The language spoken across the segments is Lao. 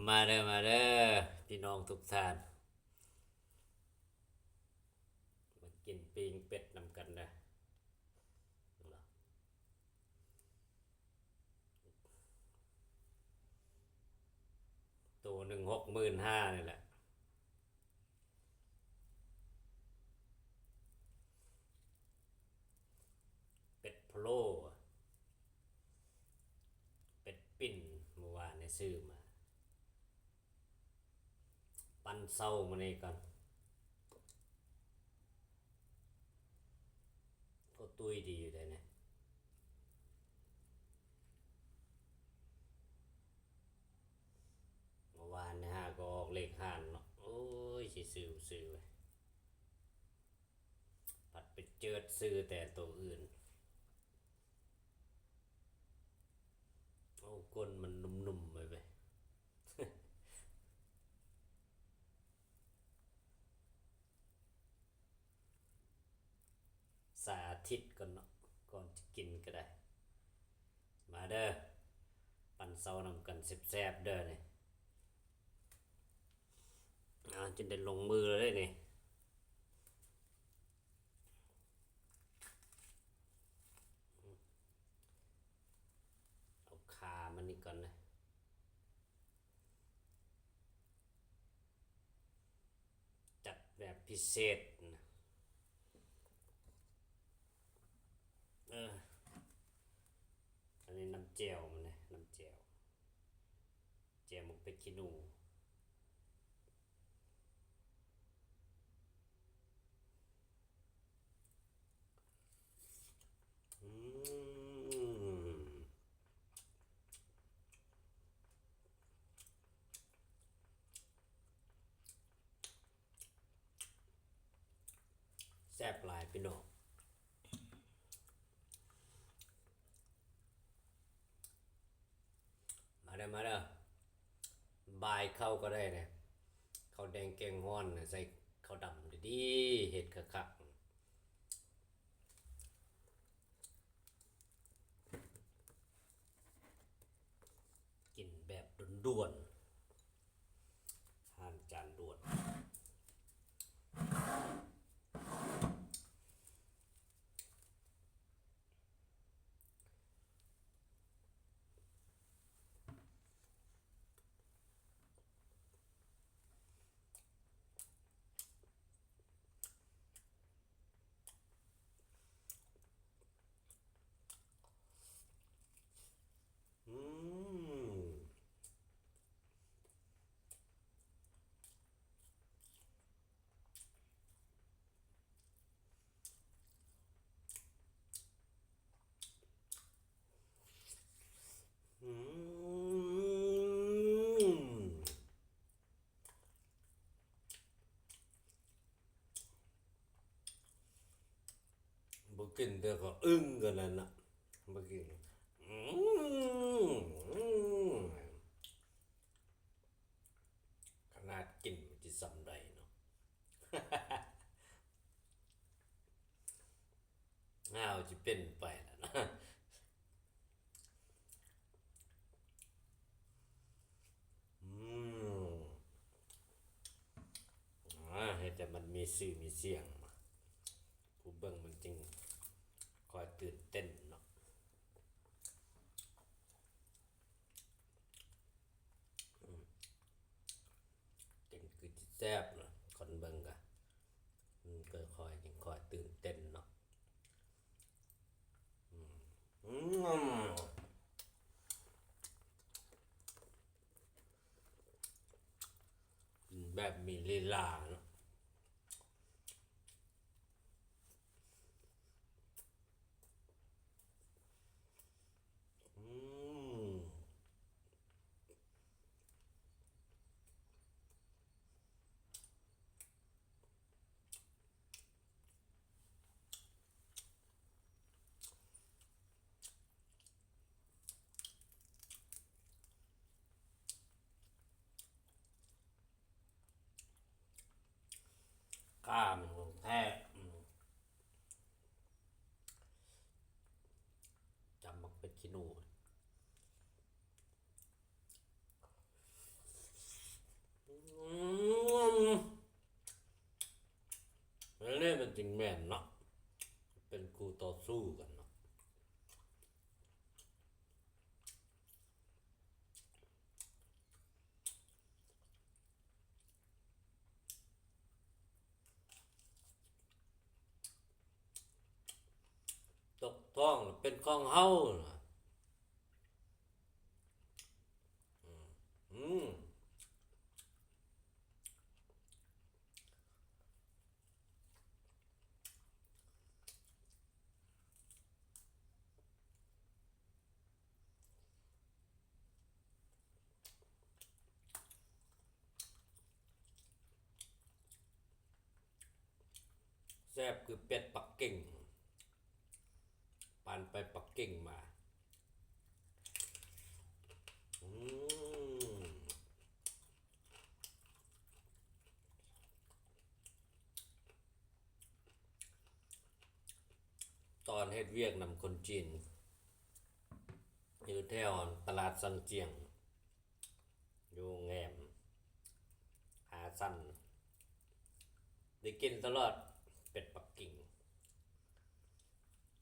ມາເດີ ມາເດີ ພີ່ນ້ອງທຸກທ່ານ ມາກິນປີ້ງເປັດນຳກັນເດີ. ໂຕໜຶ່ງຫົກໝື່ນຫ້ານີ້ແຫຼະ. ເປັດພະໂລ້ ເປັດປີ້ງ ມື້ວານນີ້ຊື້ມາ ປັນເຊົາມື້ນີ້ກ່ອນ. ໂອ້ ຕຸ້ຍດີຢູ່ເດ້ນີ້. ເມື່ອວານນີ້ຫາກໍອອກເລກຫ້າເນາະ. ໂອ້ຍ ຊິຊື້ບໍ່ຊື້ເວີ້ຍ ພັດໄປເຈີດຊື້ແຕ່ໂຕອື່ນ. ໂອ້ ກົ້ນມັນນຸ່ມໆ ເວີ້ຍ ເວີ້ຍ. ສາທິດກ່ອນເນາະ ກ່ອນຈະກິນກໍໄດ້. ມາເດີ ປັນເຊົານຳກັນແຊບໆ ເດີນີ້. ເອົາ ຈົນໄດ້ລົງມືແລ້ວເດ້ນີ້. ເອົາຂາມັນນີ້ກ່ອນນະ. ຈັດແບບພິເສດນະ. ເອີ ອັນນີ້ນ້ຳແຈ່ວມັນເດ້ ນ້ຳແຈ່ວ ແຈ່ວໝາກເຜັດຂີ້ໜູ. ອືມ ແຊບຫຼາຍພີ່ນ້ອງ. ມາເດີ ມາເດີ ບາຍເຂົ້າກໍໄດ້ນະ ເຂົ້າແດງແກງຮ້ອນນະ ໃສ່ເຂົ້າດຳດີໆ ເຮັດຄັກໆ ກິນແບບດ່ວນໆ ອາຫານຈານດ່ວນ. ອືມ ອືມ ບໍ່ກິນແຕ່ກໍອຶ້ງກັນນັ້ນນະ ບໍ່ກິນ ອືມ ຂະໜາດກິນມັນຊິສ່ຳໃດເນາະ. ຫາວຊິເປັນໄປລະນະ. ອືມ ອາ ເຮັດໃຫ້ມັນມີຊື່ມີສຽງ ຜູ້ເບິ່ງມັນຈຶ່ງຄອຍຕື່ນເຕັ້ນເນາະ. ອືມ ກິນຄືຊິແຊບເນາະ ຄົນເບິ່ງກະ ອືມ ຄ່ອຍໆ ຈຶ່ງຄ່ອຍຕື່ນເຕັ້ນເນາະ. ອືມ ອືມ ກິນແບບມີລີລາເນາະ. ອືມ ກ້າມັນຂອງແທ້ ອືມ ຈຳໝາກເຜັດຂີ້ໜູ. ຈຶ່ງແມ່ນເນາະ ເປັນຄູ່ຕໍ່ສູ້ກັນເນາະ. ຕົກທ້ອງເປັນຂອງເຮົາ. ອືມ ອືມ ແຊບຄືເປັດປັກກິ່ງ ປານໄປປັກກິ່ງມາ. ອືມ ຕອນເຮັດວຽກນຳຄົນຈີນ ຢູ່ແຖວຕະຫຼາດຊັງຈຽງ ຢູ່ໂຮງແຮມຫ້າຊັ້ນ ໄດ້ກິນຕະຫຼອດເປັດປັກກິ່ງ.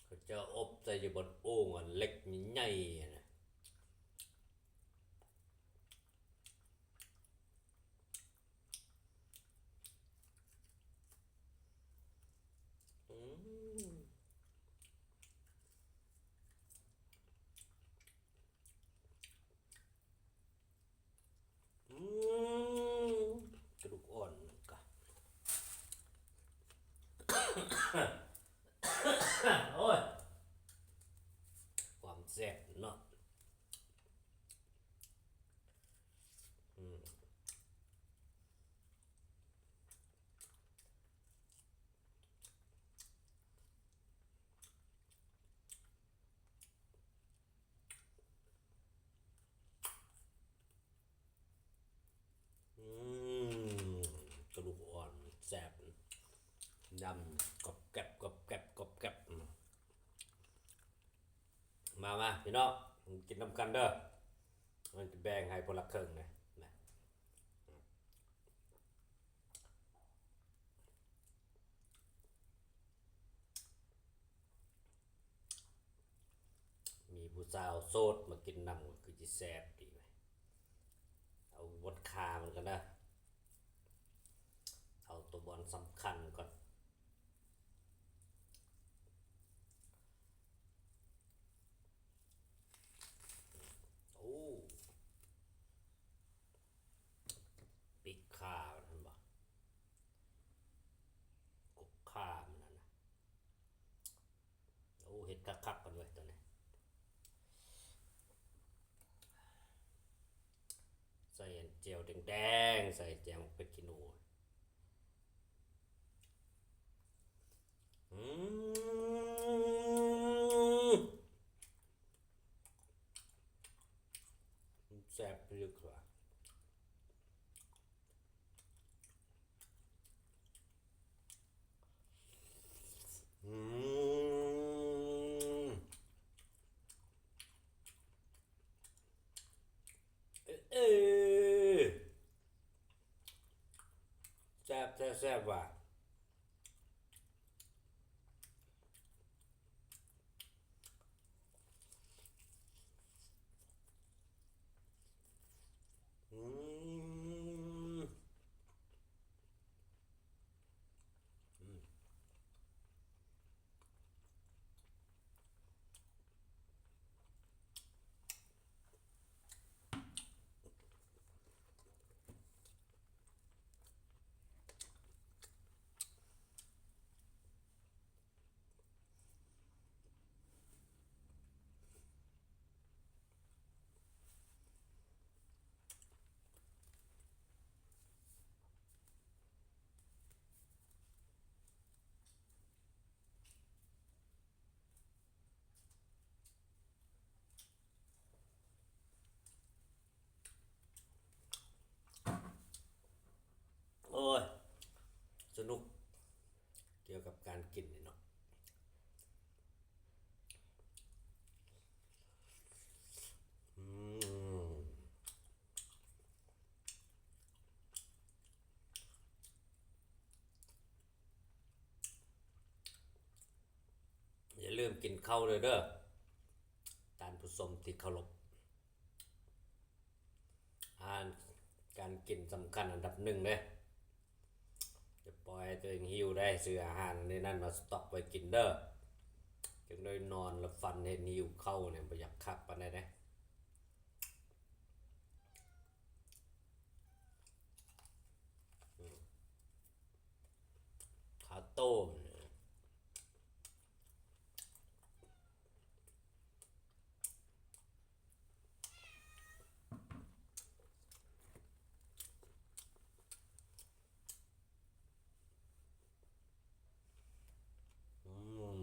ເຂົາເຈົ້າອົບໃສ່ຢູ່ບົນໂອ່ງອັນເຫຼັກໃຫຍ່ໆ ຫັ້ນນະ. ອືມ ອືມ ກະດູກອ່ອນກະ ໂອ້ຍ ຄວາມແຊບເນາະ. ອືມ ອືມ ກະດູກອ່ອນແຊບ ຍຳກອບແກັບ ກອບແກັບ ກອບແກັບ. ມາ ມາ ພີ່ນ້ອງ ກິນນຳກັນເດີ. ມັນຈະແບ່ງໃຫ້ຄົນລະເຄິ່ງນະ ນະ. ມີຜູ້ສາວໂສດມາກິນນຳ ກໍຄືຊິແຊບດີເວີຍ. ເອົາບົດຂາມັນກ່ອນເດີ ເອົາຕົວບ່ອນສຳຄັນກ່ອນ. ໂອ້ ປີກຂາມັນ ເຫັນບໍ່? ກົກຂາມັນຫັ້ນນະ. ໂອ້ ເຮັດຄັກໆ ກ່ອນເວີຍ ໂຕນີ້. ໃສ່ອັນແຈ່ວແດງໆ ໃສ່ແຈ່ວເຜັດຂີ້ໜູ. ອືມ ແຊບພິລຶກວ່າ. ອືມ ເອີ ເອີ ແຊບແທ້ ແຊບວ່າ. ອືມ ອືມ ອ ກິນເຂົ້າເດີ ທ່ານຜູ້ຊົມທີ່ເຄົາລົບ. ອາຫານການກິນສຳຄັນອັນດັບໜຶ່ງເດ້. ຢ່າປ່ອຍໃຫ້ຕົວເອງຫິວໄດ໋, ຊື້ອາຫານໃນນັ້ນມາສະຕັອກໄວ້ກິນເດີ. ຈັ່ງໄດ້ນອນແລ້ວຝັນເຫັນຫິວເຂົ້ານີ້ ບໍ່ຢາກຄັກປານໃດເດ້. ອືມ ຄາໂຕ້ ອືມ.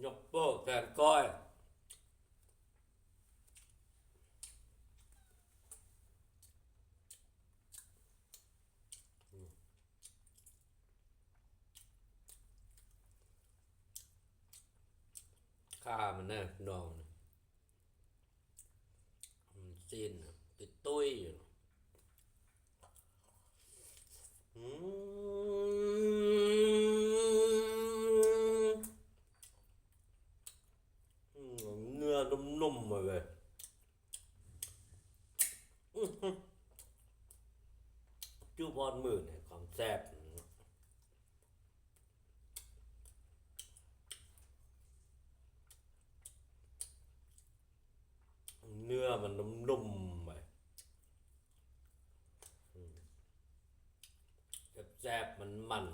ຍົກໂປ້ແຂນກ້ອຍ. ຂ້າມັນນະ ນ້ອງ ຊີ້ນຕິດຕຸ້ຍຢູ່. ອືມ ເນື້ອນຸ້ມໆ ມາເລີຍ. ອື ຈຸບອດມື້ນີ້ ຄວາມແຊບ ເນື້ອມັນນຸ້ມໆ ໄປ ອືມ ແຊບໆ ມັນ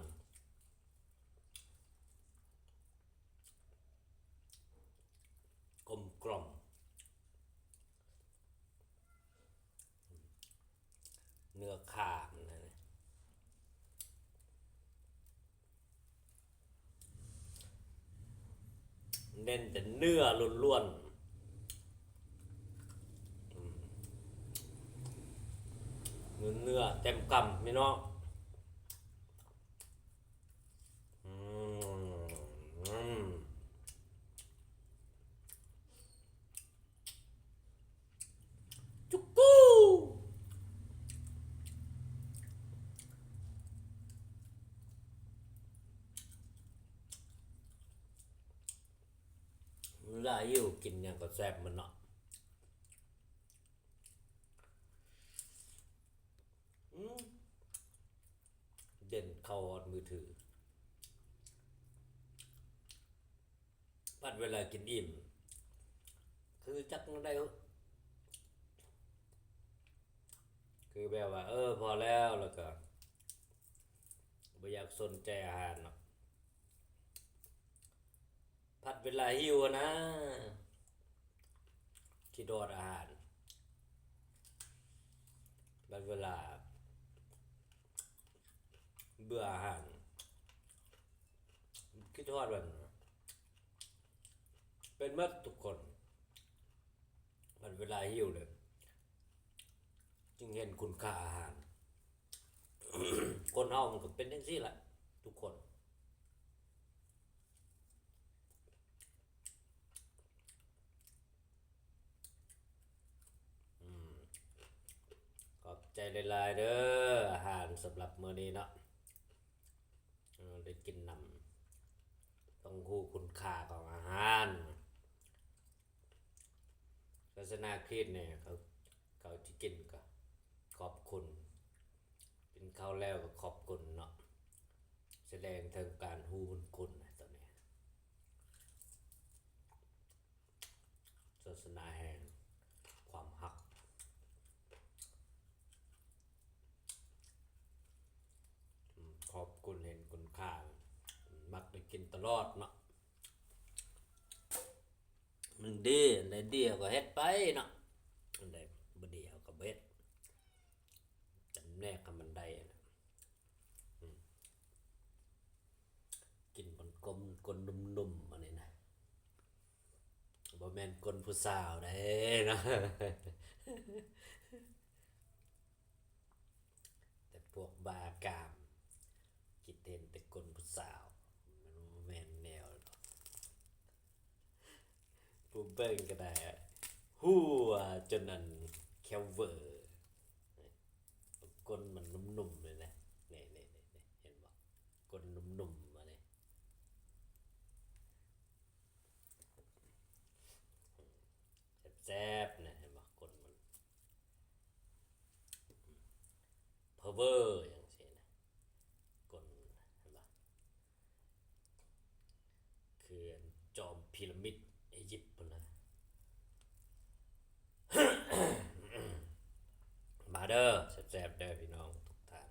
ໆ ກົມກ່ອມ ເນື້ອຂາມັນນະ ເນັ້ນແຕ່ເນື້ອລ້ວນໆ ອືມ ເນື້ອເຕັມກຳ ພີ່ນ້ອງ. ອືມ ອືມ ຈຸກກູ ເວລາຫິວກິນຫຍັງກໍແຊບໝົດເນາະ. ອືມ ເດັ່ນເຂົ້າຮອດມືຖື ບັດເວລາກິນອີ່ມ ຄືຈັກແນວໃດ ຄືແບບວ່າ ເອີ ພໍແລ້ວ ແລ້ວກໍບໍ່ຢາກສົນໃຈອາຫານເນາະ. ພັດເວລາຫິວນະ ຄິດຮອດອາຫານ, ບັດເວລາເບື່ອອາຫານ ຄິດຮອດມັນ. ເປັນໝົດທຸກຄົນ, ບັດເວລາຫິວເລີຍ ຈຶ່ງເຫັນຄຸນຄ່າອາຫານ. ຄົນເຮົາມັນກໍເປັນຈັ່ງຊີ້ແຫຼະ ທຸກຄົນ. ອືມ ຂອບໃຈຫຼາຍໆເດີ ອາຫານສຳລັບມື້ນີ້ເນາະ. ເອີ ໄດ້ກິນນຳ ຕ້ອງຮູ້ຄຸນຄ່າຂອງອາຫານ. ສາສະໜາຄຣິດນີ້ ເຂົາ ເຂົາຊິກິນກໍຂອບຄຸນ, ກິນເຂົ້າແລ້ວກໍຂອບຄຸນເນາະ, ສະແດງເຖິງການຮູ້ບຸນຄຸນນະ ໂຕນີ້ ສາສະໜາແຫ່ງຄວາມຮັກ. ອືມ ຂອບຄຸນເຫັນຄຸນຄ່າ, ມັກໄດ້ກິນຕະຫຼອດເນາະ. ມັນດີ ອັນໃດດີເຮົາກໍເຮັດໄປເນາະ, ອັນໃດບໍ່ດີເຮົາກໍບໍ່ເຮັດ, ຈຳແນກໃຫ້ມັນໄດ້ນະ. ອືມ ກິນເປັນກົ້ນ ກົ້ນໜຸ່ມໆ ອັນນີ້ນະ, ບໍ່ແມ່ນກົ້ນຜູ້ສາວໃດເນາະ. ແຕ່ພວກບ້າກາມ ຄິດເຫັນແຕ່ກົ້ນຜູ້ສາວ, ມັນບໍ່ແມ່ນແນ ຜູ້ເບິ່ງກໍໄດ້ ຫົວຈົນອັນແຄວເວີ ກົ້ນມັນນຸ້ມໆເລີຍນະ ນີ້ໆໆ ເຫັນບໍ່ ກົ້ນນຸ້ມໆ ມານີ້ ແຊບໆ ນະ ເຫັນບໍ່ ກົ້ນມັນ ພາວເວີ ຈັ່ງຊີ້ນະ ກົ້ນມັນ ເຫັນບໍ່ ຄືອັນຈອມພີລະມິດອີຢິບພຸ້ນນະ ມາເດີ ແຊບໆ ເດີພີ່ນ້ອງທຸກທ່ານ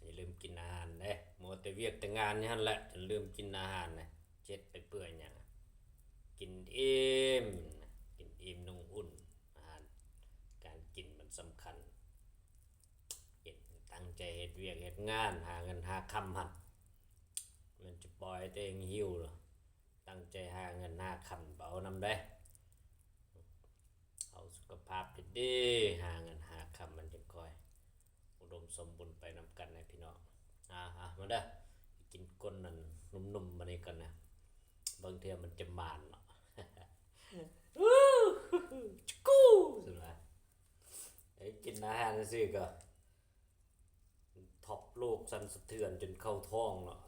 ຢ່າລືມກິນອາຫານເດ້ ມົວແຕ່ວຽກແຕ່ງານຢູ່ຫັ້ນແຫຼະ ຈົນລືມກິນອາຫານນະ ເຮັດໄປເພື່ອຫຍັງ ກິນອີ່ມ ກິນອີ່ມນຸ່ງອຸ່ນ ອາຫານ ການກິນມັນສຳຄັນ ເຮັດ ຕັ້ງໃຈເຮັດວຽກເຮັດງານ ຫາເງິນຫາຄຳຫັ້ນ ແມ່ນຈະປ່ອຍໃຫ້ຕົວເອງຫິວ ຕັ້ງໃຈຫາເງິນຫາຄຳ ເອົານຳເດ້ ເອົາສຸຂະພາບດີໆ ຫາເງິນຫາຄຳ ມັນຈຶ່ງຄ່ອຍອຸດົມສົມບູນໄປນຳກັນນະພີ່ນ້ອງ ອາໆ ມາເດີ ກິນກົ້ນນັ້ນນຸ້ມໆ ມານີ້ກ່ອນນະ ບາງເທື່ອມັນຈະໝານເນາະ ຈູ ຊັ້ນວ່າ ໄດ້ກິນອາຫານຊື່ໆ ກໍທັບໂລກສັ່ນສະເທືອນຈົນເຂົ້າທ້ອງເນາະ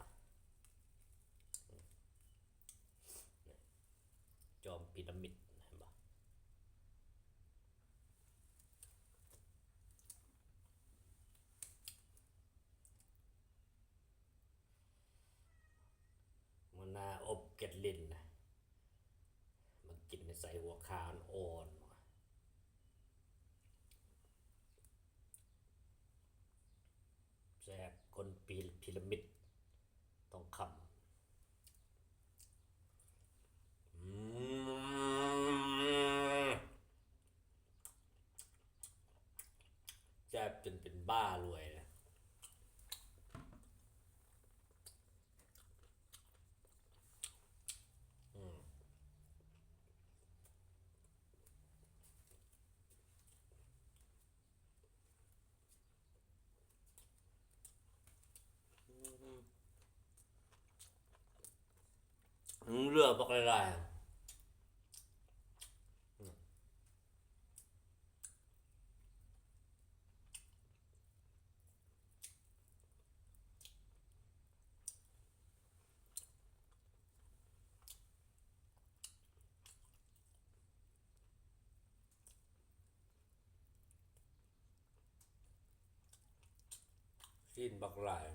ຈອມປີລະມິດ ເຫັນບໍ່? ມື້ໜ້າອົບເກັດລິນນະ ມາກິນໃສ່ຫົວຂາອ່ອນໆ ແຊບ ກົ້ນປີ ພີລະມິດທອງຄຳ ອືມ ແຊບຈົນເປັນບ້າລວຍນະ ອືມ. ອືມ ເຫຼືອບັກຫຼາຍໆ ອືມ. ຊີ້ນບັກຫຼາຍ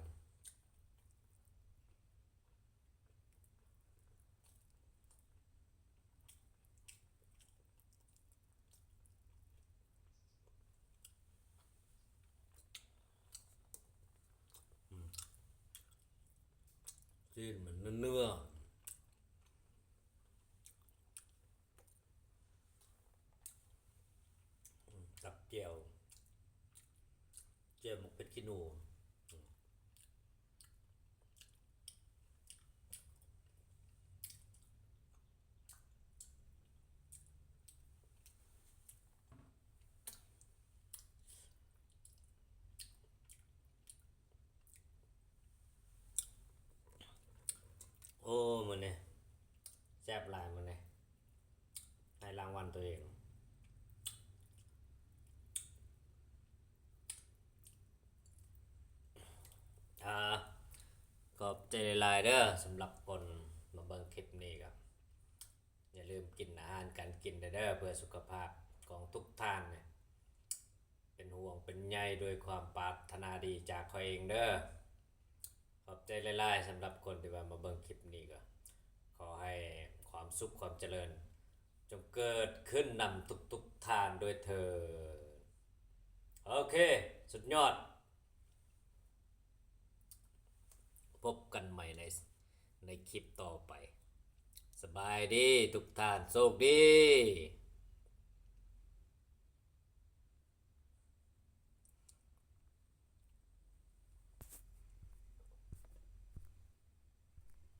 ອືມ ຊີ້ນມັນເນື້ອໆ. ອືມ ກັບແຈ່ວ ແຈ່ວໝາກເຜັດຂີ້ໜູ ອືມ ໂອ້ ມື້ນີ້ແຊບຫຼາຍ ມື້ນີ້ໃຫ້ລາງວັນຕົວເອງ ອາ ຂອບໃຈຫຼາຍໆເດີ ສຳລັບຄົນມາເບິ່ງຄລິບນີ້ ກໍຢ່າລືມກິນອາຫານການກິນເດີ ເພື່ອສຸຂະພາບຂອງທຸກທ່ານ ເປັນຫ່ວງເປັນໃຍດ້ວຍຄວາມປາດຖະໜາດີຈາກຂ້ອຍເອງເດີ. ຂອບໃຈຫຼາຍໆ ສຳລັບຄົນທີ່ວ່າມາເບິ່ງຄລິບນີ້ ກໍຂໍໃຫ້ຄວາມສຸກຄວາມຈະເລີນຈົ່ງເກີດຂຶ້ນນຳທຸກໆທ່ານດ້ວຍເທີ້ນ. ໂອເຄ ສຸດຍອດ. ພົບກັນໃໝ່ໃນ ໃນຄລິບຕໍ່ໄປ. ສະບາຍດີທຸກທ່ານ ໂຊກດີ.